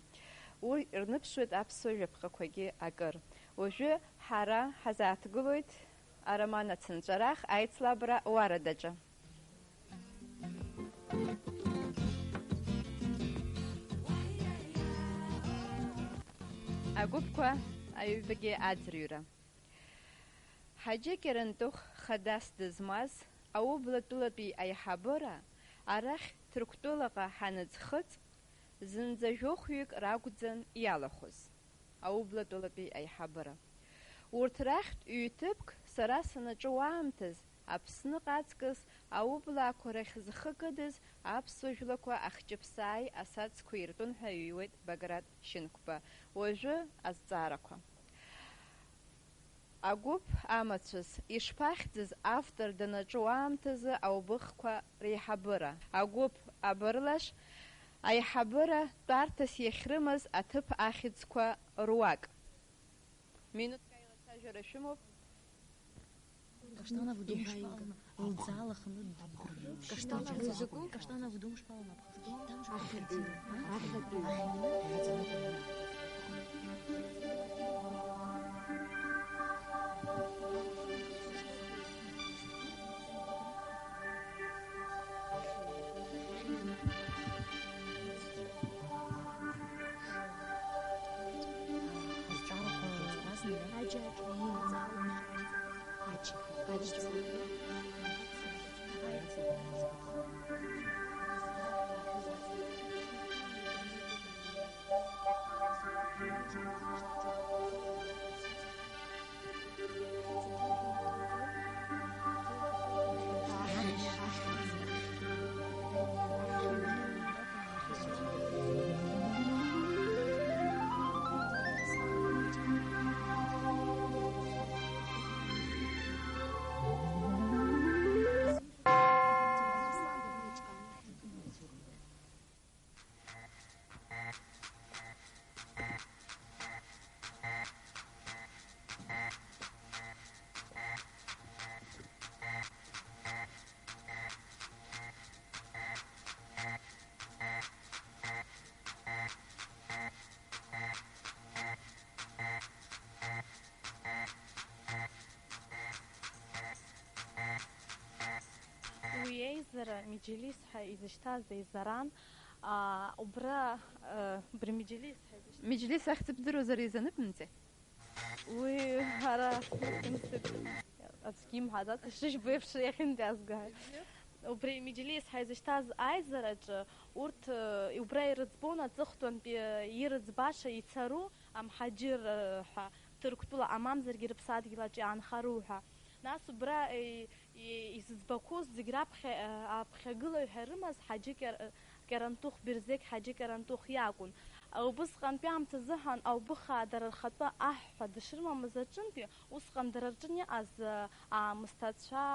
Уи рныԥшуеит аԥсуа жәаԥҟақәагьы акыр. Уажәы ҳара ҳазааҭгылоит ароман Ацынҵәарах аицлабра уарадаҿы. Агәыԥқәа аҩбагьы аӡырҩра. Ҳаџьы Кьарантыхә хадас дызмаз Аублатәылатәи аиҳабыра, арахь Ҭырқәтәылаҟа ҳаныӡхыҵ, зынӡа жәохәҩык ракәӡан иалахәыз. Аублатәылатәи аиҳабыра. Урҭ рахьтә ҩ-ҭыԥк сара санаҿу аамҭаз, Аԥсныҟа аҵкыс аублаақәа рахь зхы кыдыз аԥсуа жәлақәа ахҷыԥсааи асаӡқәеи иртәын ҳәа иҩуеит Баграт Шьынқәба. Уажәы азҵаарақәа. Агәыԥ амацәыс ишԥахьӡыз автор данаҿу аамҭазы аубыхқәа реиҳабыра? Агәыԥ абырлаш аиҳабыра тәарҭас иахьрымаз аҭыԥ ахьӡқәа руак. Минуҭк аилацәажәара шәымоуп. Каштанов Думшпална лӡаалаханы. Каштанов Думшпална. Уи еизара Меджлис ҳәа изышьҭаз еизаран, аа, убра, э, убри Меджлис ҳәа изышьҭаз. Меджлис ахьӡ бдыруазар изаныбымҵеи? Уи ара аӡәгьы имҳәаӡац, ишыжәбо еиԥш иахьынтәиазгааит. Убри Меджлис ҳәа изышьҭаз аизараҿы урҭ, э, убра ирыӡбон аҵыхәтәантәи, э, ирыӡбаша ицару амҳаџьырра ҳәа, Ҭырқәтәыла, амамзаргьы рыԥсадгьыл аҿы иаанхару ҳәа. Нас убра, э, и-, изыӡбақәоз зегь раԥхьа, э, аԥхьагылаҩ ҳәа ирымаз Ҳаџьы Кьар-, Кьарантыхә, Бирзеқь Ҳаџьы Кьарантыхә иакәын. Убысҟантәи аамҭазыҳәан Аубыхаа дара рхатәы аҳ ҳәа дышрымамыз аҿынтәи, усҟан дара рҿы иҟаз, э, аамысҭацәа,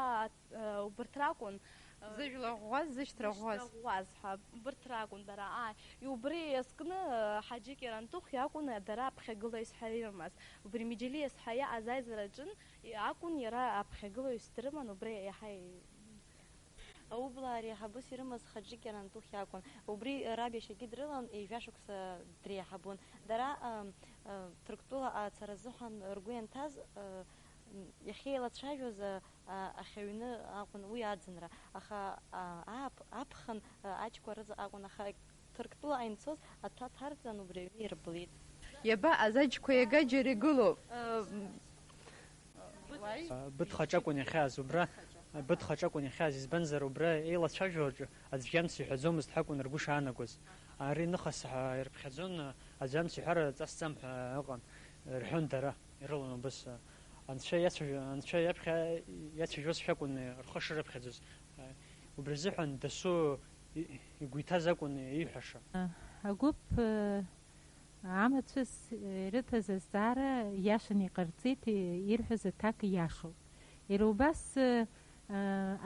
э, убырҭ ракәын, э, зыжәла ӷәӷәаз, зышьҭра ӷәӷәаз. Зышьҭра ӷәӷәаз ҳәа, убырҭ ракәын дара, ааи. Убри иазкны, э, Ҳаџьы Кьарантыхә иакәын дара аԥхьагылаҩыс ҳәа ирымаз. Убри Меджлис ҳәа иҟаз аизараҿын акәын иара аԥхьагылаҩыс дрыман, убри иаҳа и-, Аублаа реиҳабыс ирымаз Ҳаџьы Кьарантыхә иакәын. Убри раб иашьагьы дрылан, ҩажәа шықәса дреиҳабун. Дара, ы, ы, Ҭырқәтәыла ацара азыҳәан ргәы ианҭаз, ы, м, иахьеилацәажәоз, ы, а, ахьаҩны акәын уи аӡынра. Аха, а, ааԥ-, аԥхын, ы, аџьқәа рыҵаҟа акәын, аха Ҭырқәтәыла аинцоз аҭәа ҭарҵан, убри аҩны ирблит. Иаба азаџьқәа иага џьара игылоуп. Ы, м, Быҭ хаҿакәын иахьааз убра, быҭ хаҿакәын иахьааз, избанзар, убра еилацәажәо аҿы аӡәгьы амц иҳәаӡомызт ҳәа акәын ргәы шаанагоз. Ари ныхас ҳәа ирыԥхьаӡон, аӡәы амц иҳәар ҵасӡам ҳәа ыҟан, рҳәон дара, ирылан убыс. Анцәа иацәажәо-, анцәа иаԥхьа иацәажәозшәа акәын рхы шырыԥхьаӡоз. Убри азыҳәан дасу и-, игәы иҭаз акәын ииҳәаша. Агәыԥ, э, амацәыс ирыҭаз азҵаара иашаны иҟарҵеит, ирҳәаз аҭак иашоуп. Иара убас, э,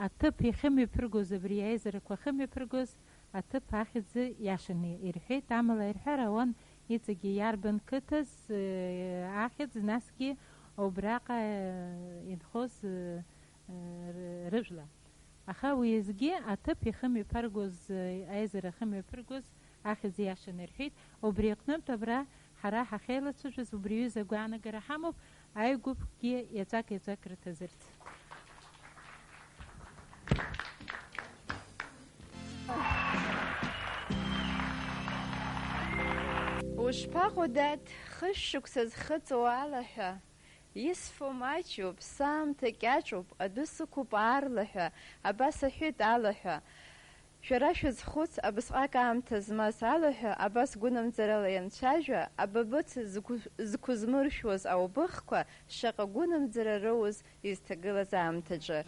аҭыԥ иахьымҩаԥыргоз, абри аизарақәа ахьымҩаԥыргоз аҭыԥ ахьӡ иашаны ирҳәеит, амала ирҳәар ауан иҵегьы иарбан қыҭаз, э, ахьӡ, насгьы убраҟа, э, инхоз, э, э, ры-, рыжәла. Аха уеизгьы аҭыԥ иахымҩаԥыргоз, аизара ахьымҩаԥыргоз ахьӡ иашаны ирҳәеит. Убри аҟнытә абра ҳара ҳахьеилацәажәоз убри аҩыза агәаанагара ҳамоуп, аҩгәыԥкгьы еҵәак-еҵәак рыҭазырц. Ушԥаҟоу, дад, хышә шықәса зхыҵуа ала ҳәа? Исфо маҷуп, саамҭа кьаҿуп, адәы сықәуп аарлаҳәа, абас аҳәеит алаҳәа. Шәара шәазхәыц, абысҟак аамҭа змаз алаҳәа, абас гәынамӡарала ианцәажәа, абабыц зқәы-, зқәызмыршәуаз аубыхқәа шаҟа гәынамӡара роуз изҭагылаз аамҭаҿы.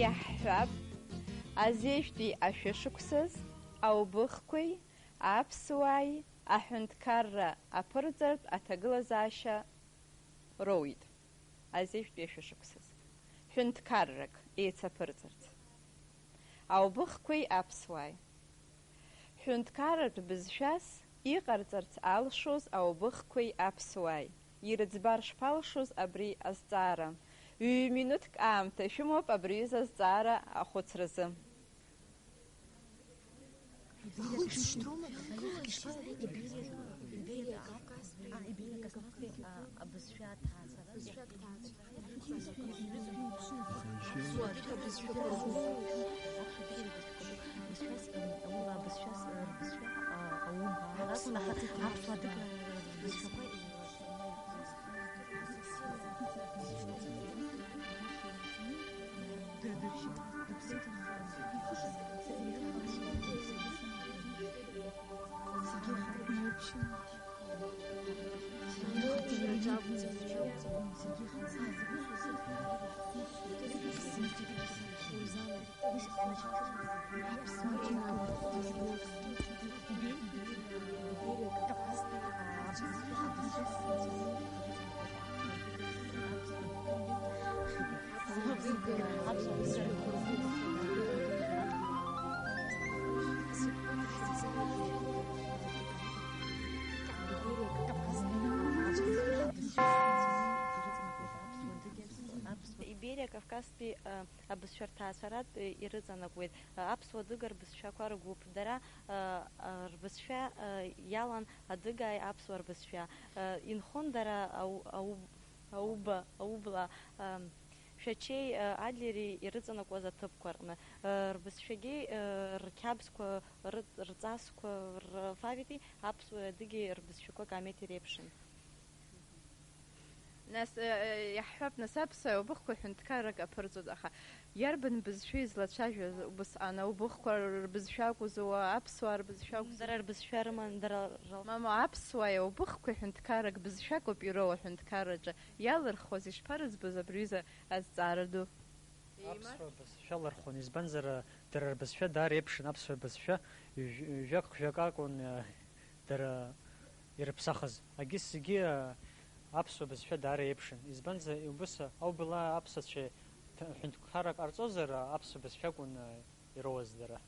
Иаҳҳәап, азеижәтәи ашәышықәсаз аубыхқәеи аԥсуааи аҳәынҭқарра аԥырҵартә аҭагылазаашьа роуит. Азеижәтәи ашәышықәсаз ҳәынҭқаррак еицаԥырҵарц. Аубыхқәеи аԥсуааи. Ҳәынҭқарратә бызшәас иҟарҵарц алшоз аубыхқәеи аԥсуааи ирыӡбар шԥалшоз абри азҵаара? Ҩ-минуҭк аамҭа шәымоуп абри аҩыза азҵаара ахәыцразы. Абызшәа аҭаацәара. Аԥсуа абызшәақәа ргәы. Бызшәас, аула абызшәас, рбызшәа, а, аубаара. Аԥсуа адыга рбызшәақәа. Ибериа-Кавказтәи, э, абызшәа рҭаацәаратә, э, ирыҵанакуеит, э, аԥсуа-адыга рбызшәақәа ргәыԥ. Дара, э, э, рбызшәа, э, иалан адыгааи аԥсуа рбызшәа. Э, инхон дара ау-, ау-, ауба, аубла, э, Шәачеи, э, Адлери ирыҵанакуаз аҭыԥқәа рҟны, э, рбызшәагьы, э, рқьабзқәа, ры-, рҵасқәа, ралфавити аԥсуа адыги рбызшәақәа акаамеҭ иреиԥшын. Нас, э, э, иаҳҳәап, нас, аԥсуа аубыхқәа ҳәынҭқаррак аԥырҵоит, аха иарбан бызшәа излацәажәоз убысҟан, аубыхқәа рбызшәа акәызу, аԥсуаа рбызшәа акәызу? Дара рбызшәа рыман, дара рал- Мамоу, аԥсуааи аубыхқәеи ҳәынҭқаррак бызшәакоуп ироуа аҳәынҭқарраҿы. Иалырхуаз ишԥарыӡбоз абри аҩыза азҵаара ду? Аԥсуа бызшәа лырхон, избанзар, дара рбызшәа даара еиԥшын аԥсуа бызшәа, ҩ-, ҩажәак, хәжәак акәын, э, дара ирыԥсахыз. Агьыс зегьы, э, аԥсуа бызшәа даара еиԥшын. Избанзар, убыс аублаа аԥсацәа ҭ-, ҳәынҭқаррак ҟарҵозар, аԥсуа бызшәа акәын, э, ироуаз дара.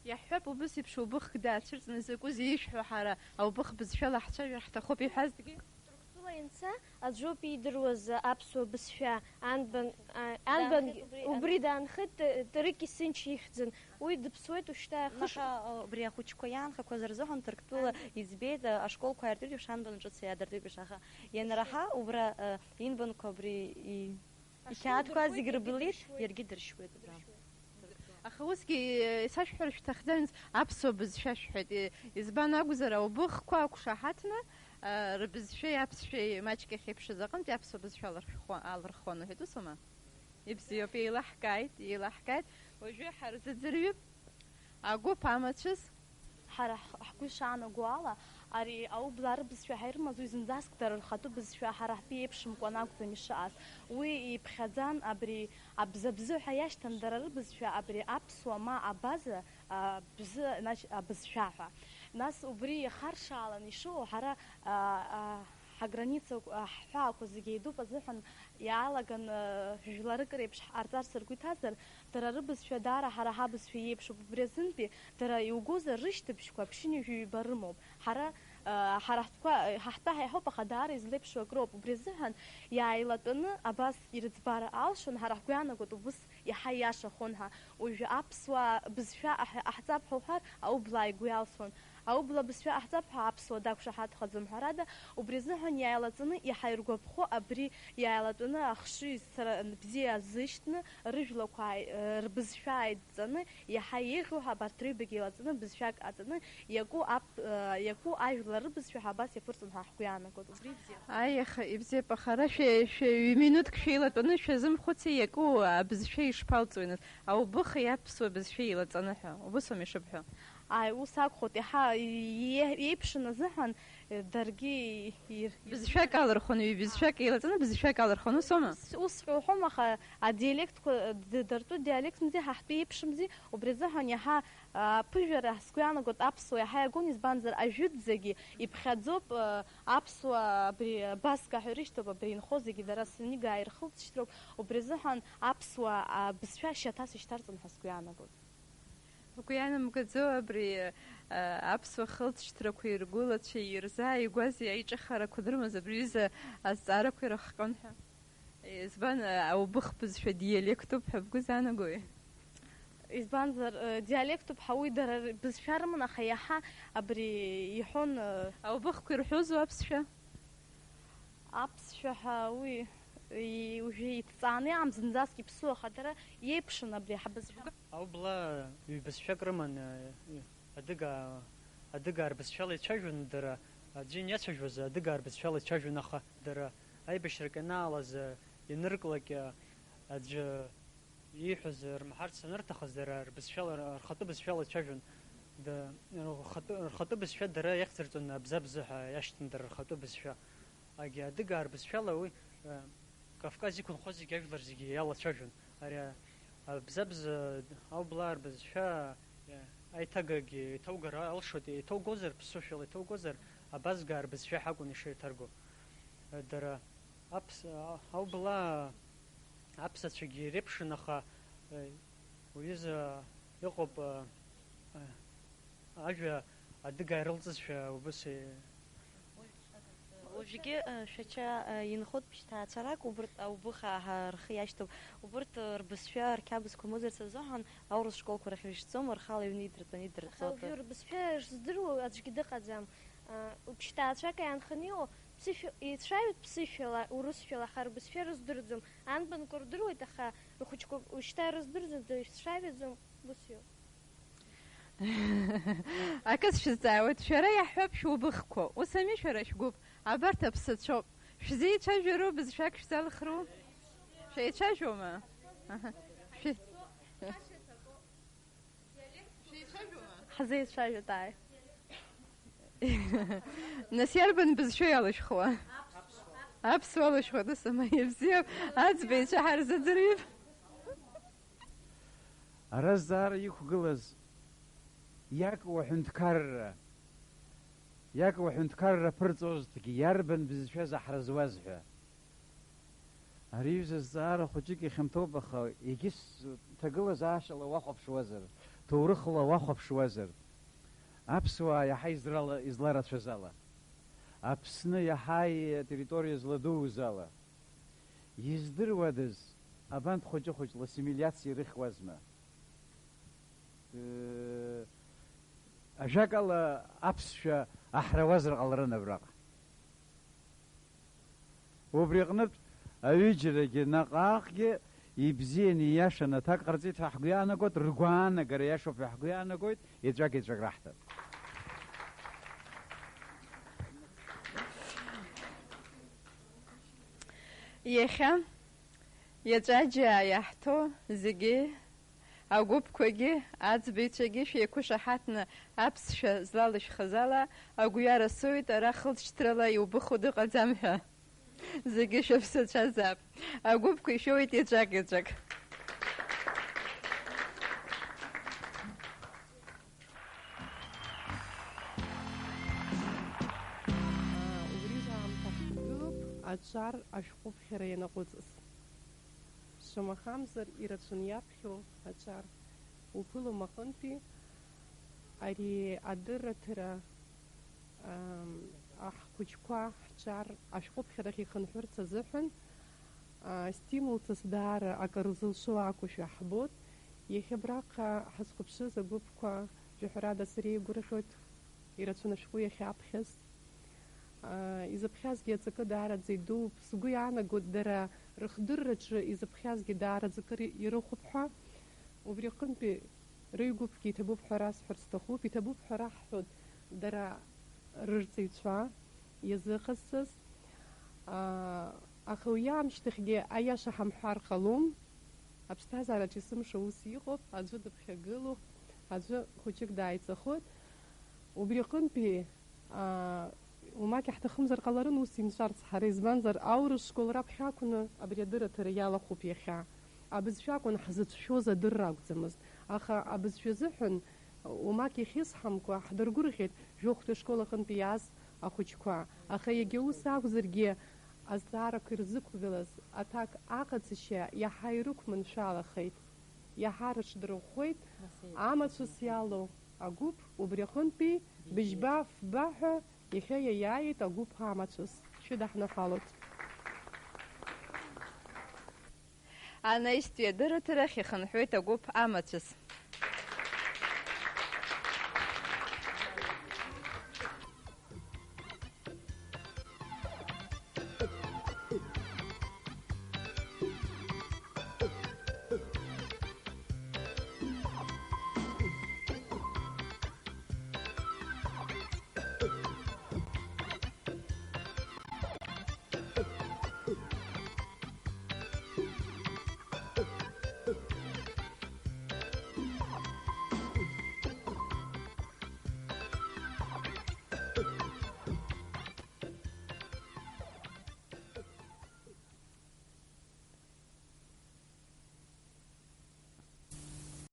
Иаҳҳәап, убыс еиԥш убыхк даацәырҵны закәызеи ишәҳәо, ҳара аубых бызшәала ҳцәажәар ҳҭахуп иҳәазҭгьы? Ҭырқәтәыла ианца аӡәоуп иидыруаз аԥсуа бызшәа, анбан, а, анбан, даанхеит убри, убри ан- даанхеит, Т-, Ҭырқь Есенч ихьӡын. Уи дыԥсуеит уажәшьҭа хыш- Наха, а, убри ахәыҷқәа иаанхақәаз рзыҳәан Ҭырқәтәыла избеит, а, ашколқәа аартит еиԥш, анбан ҿыц иаадыртит еиԥш, аха ианраҳа, убра, а, инбанқәа абри и-, Иқьаадқәа зегь рбылит, иаргьы дыршьуеит убра. Аха усгьы, э, исашәҳәар шәҭахӡамыз, аԥсуа бызшәа шәҳәеит. Э, избан акәзар, аубыхқәа ақәшаҳаҭны, э, рбызшәеи аԥсшәеи маҷк иахьеиԥшыз аҟынтәи аԥсуа бызшәа алырххон, алырххон уҳәеит, усоума? Ибзиоуп, еилаҳкааит, еилаҳкааит. Уажәы ҳарзыӡырҩып. Агәыԥ амацәыс. Ҳара ҳхы-, ҳгәы ишаанаго ала, ари аублаа рыбызшәа ҳаирмаз, уи зынӡаск дара рхатәы бызшәа ҳара ҳтәы еиԥшымкәан акәӡам ишыҟаз. Уи иԥхьаӡан абри абза-бзы ҳәа иашьҭан дара рыбызшәа, абри аԥсуа ма абаза, а, бзы, нач-, абызшәа ҳәа. Нас убри иахаршаалан ишыҟоу ҳара, а, а, ҳаграницақә, а, ҳҳәаақәа зегьы еидуп азыҳәан иаалаган, а, жәларык реиԥш ҳҟарҵарц ргәы иҭазар, дара рыбызшәа даара ҳара ҳабызшәа иеиԥшуп. Убри азынтәи дара иугозар, рышьҭыбжьқәа ԥшьынҩажәи ҩба рымоуп. Ҳара, а, ҳара ҳтәқәа, ҳа ҳтәы ҳаиҳауп, аха даара излеиԥшу акроуп. Убри азыҳәан иааилатәаны абас ирыӡбар алшон, ҳара ҳгәы иаанагоит убыс иаҳа ииашахон ҳәа. Уажәы аԥсуаа бызшәа аҳ-, аҳҵап ҳәа уҳәар, аублаа игәы иалсуан. Аублаа бызшәа ҟаҳҵап ҳәа аԥсуа дақәшаҳаҭхаӡом, ҳәарада, убри азыҳәан иааилаҵаны иҳаиргәаԥхо абри иааилатәаны ахшыҩзцара бзиа азышьҭны, рыжәлақәа ааи-, рбызшәа ааидҵаны, иаҳа еиӷьу ҳәа абарҭ рыҩбагьы еилаҵаны, бызшәак аҵаны, иаку ап-, иаку ажәлар рыбызшәа ҳәа абас иаԥырҵон ҳәа ҳгәы иаанагоит. Убри ибзиахеит. Аиеи, аха ибзиоуп, аха ара шәа-, шәа-, ҩ-минуҭк шәеилатәаны шәазымхәыци, иаку абызшәа ишԥалҵуеи, нас? Аубыхи аԥсуа бызшәеи еилаҵаны ҳәа, убысоуми ишыбҳәо? Ааи, ус акәхоит, иаҳа, иеиԥшын азыҳәан, э, даргьы ир-, Бызшәак алырхуан, ҩ-бызшәак еилаҵаны бызшәак алырхуан, усоума? Ус, усҵәҟьа уҳәом, аха адиалектқәа, д-, дартәу диалектмзи, ҳаҳтәы еиԥшымзи, убри азыҳәан иаҳа, а, ԥыжәара, сгәы иаанагоит, аԥсуа иаҳа иагон, избанзар, ажәытәӡагьы иԥхьаӡоуп, а, аԥсуа абри баска ҳәа ирышьҭоуп, абри инхо зегьы дара сынига ааирхылҵшьҭроуп, убри азыҳәан аԥсуа, а, бызшәа шьаҭас ишьҭарҵон ҳәа сгәы иаанагоит. Угәы иаанамгаӡо абри, а, аԥсуа хылҵшьҭрақәеи ргәылацәеи ирзааигәази аиҿыхарақәа дрымаз абри аҩыза азҵаарақәа ирыхҟьон ҳәа? Избан, а, аубых бызшәа диалектуп ҳәа бгәы занагои? Избанзар, э, диалектуп ҳәа уи дара р-, бызшәа рыман, аха иаҳа абри иҳәон, э, Аубыхқәа ирҳәозу аԥсшәа? Аԥсшәа ҳәа уи, и-, уажәы иҭҵааны иҟам зынӡаск иԥсу, аха дара иеиԥшын абри ҳабызшәа. Аублаа ҩбызшәак рыман, э, адыга-, адыгаа рбызшәала ицәажәон дара, аӡәы ианиацәажәоз адыгаа рбызшәала ицәажәон, аха дара аибашьрак ианаалаз, э, ианырклак, э, аӡәы ииҳәаз рмаҳарц анырҭахыз, дара рбызшәала, рхатәы бызшәала ицәажәон. Да, рхатәы, рхатәы бызшәа дара иахьӡырҵон абзабзы ҳәа иашьҭан, дара рхатәы бызшәа. Агьи адыгаа рбызшәала уи, э, Кавказ иқәынхоз зегьы, ажәлар зегьы иалацәажәон. Ари, а, абзабз, э, аублаа рбызшәа, э, аиҭагагьы иҭаугар алшоит, иҭаугозар, ԥсышәала иҭаугозар, абазгаа рбызшәа ҳәа акәын ишеиҭарго. Э, дара аԥс-, а, аублаа аԥсацәагьы иреиԥшын, аха, э, уҩыза иҟоуп, э, э, ажәа адыгаа ирылҵызшәа убыс, э, Уажәгьы, э, Шәача, э, инхоит ԥшьҭаацәарак, убырҭ аубыхаа ҳәа рхы иашьҭоуп. Убырҭ, э, рбызшәа, рқьабзқәа мыӡырц азыҳәан аурыс школқәа рахь ирышьҭӡом, рхала аҩны идыртәаны идырҵоит. Аха уажәы рбызшәа шздыруа аӡәгьы дыҟаӡам. Э, ԥшьҭаацәак иаанханы иҟоу ԥсышәа-, еицәажәоит ԥсышәала, урысшәала, аха рбызшәа рыздырӡом. Анбанқәа рдыруеит, аха рхәыҷқәа уажәшьҭа ирыздырӡом, дышәцәажәаӡом, ус иоуп. Акы сшәызҵаауеит, шәара иаҳҳәап шәубыхқәа, ус ами шәара шәгәыԥ, абарҭ аԥсацәоуп. Шәзеицәажәару, бызшәак шәзалхру? Шәеицәажәома? Аҳа. Шәи-, шәеицәажәома? Ҳзеицәажәоит, ааи. Нас иарбан бызшәа иалышәхуа? Аԥсуа алышәхуа, дасама ибзиоуп, аӡбаҩцәа ҳарзыӡырҩып. Ара зҵаара иқәгылаз, иакәу аҳәынҭқарра, иакәу аҳәынҭқарра ԥырҵозҭгьы, иарбан бызшәа заҳра зуаз ҳәа. Ари иҩыза зҵаара хәыҷык ихьанҭоуп, аха егьыс ҭагылазаашьала уахәаԥшуазар, ҭоурыхла уахәаԥшуазар, аԥсуаа иаҳа израла-, изларацәаз ала, Аԥсны иаҳа атерриториа зладууз ала, издыруадаз, абанҭ хәыҷы-хәыҷла ассимилиациа ирыхьуазма? Э, ажәакала, аԥсшәа аҳрауазар ҟаларын абраҟа. Убри аҟнытә, аҩыџьарагьы наҟ-ааҟгьы ибзианы, ииашаны аҭак ҟарҵеит ҳәа ҳгәы иаанагоит, ргәаанагара иашоуп ҳәа ҳгәы иаанагоит, еҵәак-еҵәак раҳҭап. Иахьа иаҵәаџьаа иаҳҭо зегьы, агәыԥқәагьы, аӡбаҩцәагьы шәеиқәышаҳаҭны аԥсшәа злалышәхыз ала, агәҩара соуеит, ара хылҵшьҭрала иубыху дыҟаӡам ҳәа. Зегьы шәыԥсацәазаап. Агәыԥқәа ишәоуеит еҵәак-еҵәак. Убри аамҭа ҳҭагылоуп аҿар ашәҟәыԥхьара ианаҟәыҵыз. Шамахамзар, ирацәаны иаԥхьо аҿар уԥылом аҟынтәи, ари адырраҭара, ам, ҳхәыҷқәа ҳҿар ашәҟәыԥхьарахь ихынҳәырц азыҳәан, а, стимулҵас даара акыр зылшо акәушәа ҳбоит. Иахьа абраҟа ҳазхәаԥшыз агәыԥқәа, жәаҳәарада, сара еигәырӷьоит. Ирацәаны ашәҟәы иахьаԥхьаз. Изыԥхьазгьы аҵакы даараӡа идууп. Сгәы иаанагоит, дара рыхдырраҿы изыԥхьазгьы даараӡа акыр ирыхәап ҳәа. Убри аҟынтәи рыҩгәыԥгьы иҭабуп ҳәа расҳәарц сҭахуп. Иҭабуп ҳәа раҳҳәоит дара рырҵаҩцәа иазыҟазҵаз. Аха уи аамышьҭахьгьы аиаша ҳамҳәар ҟалом. Аԥсҭазаараҿ есымша ус иҟоуп, аӡәы дыԥхьагылоуп, аӡәы хәыҷык дааиҵахоит. Убри аҟынтәи, аа, уамак иаҳҭахымзар ҟаларын ус инҵәарц ҳара, избанзар, аурыс школ раԥхьа акәны абри адырраҭара иалахәуп иахьа. Абызшәа акәын ҳзыцәшәоз, адырра акәӡамызт. Аха абызшәа азыҳәан уамак иахьысҳамкәа ҳдыргәырӷьеит жәохәтәи ашкол аҟынтәи иааз ахәыҷқәа. Аха иагьа ус акәзаргьы, азҵаарақәа ирзықәгылаз аҭак аҟаҵашьа иаҳа ирықәманшәалахеит, иаҳа рыҽдырӷәӷәеит. Нас еиқәҵаны. Амацәыс иалоу агәыԥ, убри аҟынтәи быжьба-фба ҳәа иахьа иаиааит агәыԥ амацәыс. Шәыдаҳныҳәалоит. Анаҩстәи адырраҭарахь ихынҳәуеит агәыԥ амацәыс.